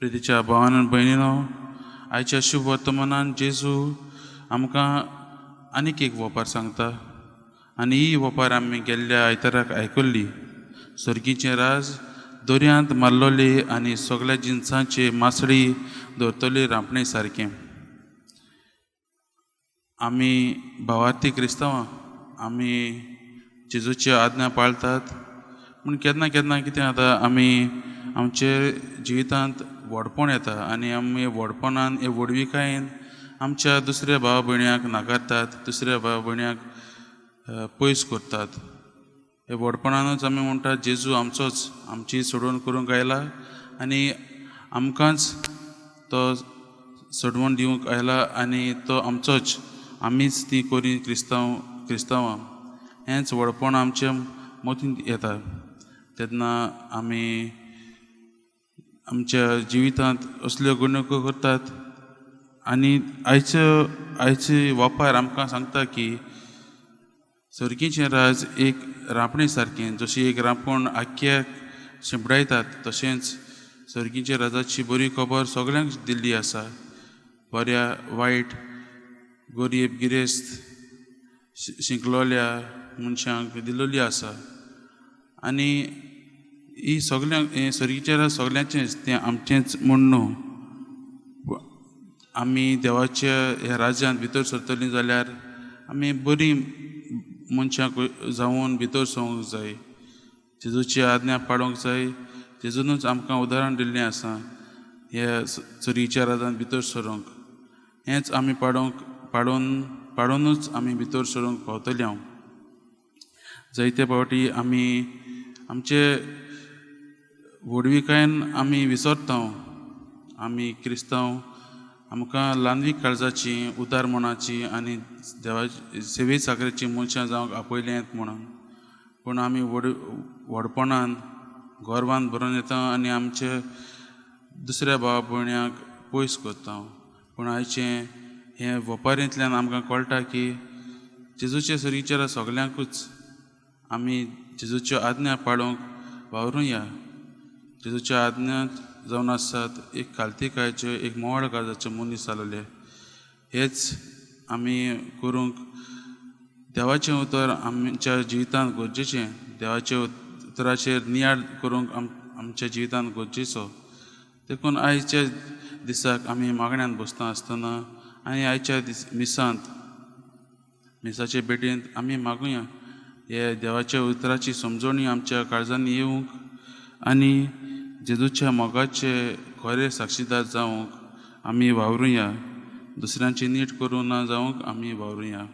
प्रितीच्या भावान आनी भयणीनो, आयच्या शुभ वर्तमानान जेजू आमकां आनीक एक वोपार सांगता आनी ही वोपार आमी गेल्ल्या आयताराक आयकल्ली. सर्गीचें राज दर्यांत मारलोली आनी सगळ्या जिनसांचे मासळी धरतली रांपणे सारकें. आमी भावार्थी क्रिस्तांवां, आमी जेजूची आज्ञा पाळतात, पूण केन्ना केन्ना कितें जाता, आमी आमचे जिवितांत व्हडपण येता आनी आमी व्हडपणान हे व्हडविकायेन आमच्या दुसऱ्या भाव भयण्यांक नाकारतात, दुसऱ्या भाव भयण्यांक पयस करतात. हे व्हडपणानूच आमी म्हणटात जेजू आमचोच, आमची सोडवण करूंक आयला आनी आमकांच तो सोडवण दिवंक आयला आनी तो आमचोच, आमीच ती कोरी क्रिस्तांव क्रिस्तांवां. हेंच व्हडपण आमच्या मतींत येता तेन्ना आमी आमच्या जिवितांत असल्यो घडणुको करतात. आनी आयचे वापार आमकां सांगता की सर्गीचें राज एक रांपणी सारकें, जशी एक रांपण आख्ख्याक शिंपडायतात तशेंच सर्गीच्या राजाची बरी खबर सगल्यांक दिल्ली आसा. बऱ्या वायट, गरीब गिरेस्त, शिकलोल्या मनशांक दिल्ली आसा. आनी ही सगल्यांक हें सर्गीचें राज सगल्यांचेंच, तें आमचेंच म्हूण न्हू. आमी देवाच्या ह्या राज्यांत भितर सरतलीं जाल्यार आमी बरीं मनशां जावन भितर सरूंक जाय, जेजूची आज्ञा पाळूंक जाय. जेजूनच आमकां उदाहरण दिल्लें आसा ह्या सर्गीच्या राज्यांत भितर सरूंक. हेंच आमी पाडोवंक पाडून पाडूनच आमी भितर सरूंक पावतले. हांव जायते फावटी आमी आमचे व्हडविकायेन आमी विसरता. आमी क्रिस्तांव, आमकां ल्हानवीक काळजाची, उदार मनाची आनी देवाची सेवे साकरेची मनशां जावंक आपयल्यांत म्हणून, पूण आमी व्हडपणान गर्वान भरून येता आनी आमचे दुसऱ्या भाव भयण्यांक पयस करता. पूण आयचें हें वपारींतल्यान आमकां कळटा की जेजूचे सर्गीच्या सगल्यांकूच आमी जेजूच्यो आज्ञा पाळूंक वावरुया. जेजूच्या आज्ञा जावन आसात एक खालतीकायचे, एक मोवाळ काळजाचे मनीस जालेले. हेच आमी करूंक देवाचें उतर आमच्या जिवितांत गरजेचें. देवाच्या उतराचेर नियाळ करूंक आमच्या जिवितांत गरजेचो. देखून आयच्या दिसाक आमी मागण्यान बसता आसतना आनी आयच्या दीस मिसांत मिसाचे भेटेंत आमी मागुया हे देवाच्या उतराची समजणी आमच्या काळजांनी येवंक आनी जेजूच्या मोगाचे खरे साक्षीदार जावंक आमी वावरुया. दुसऱ्यांची नीट करूं ना जावंक आमी वावरुया.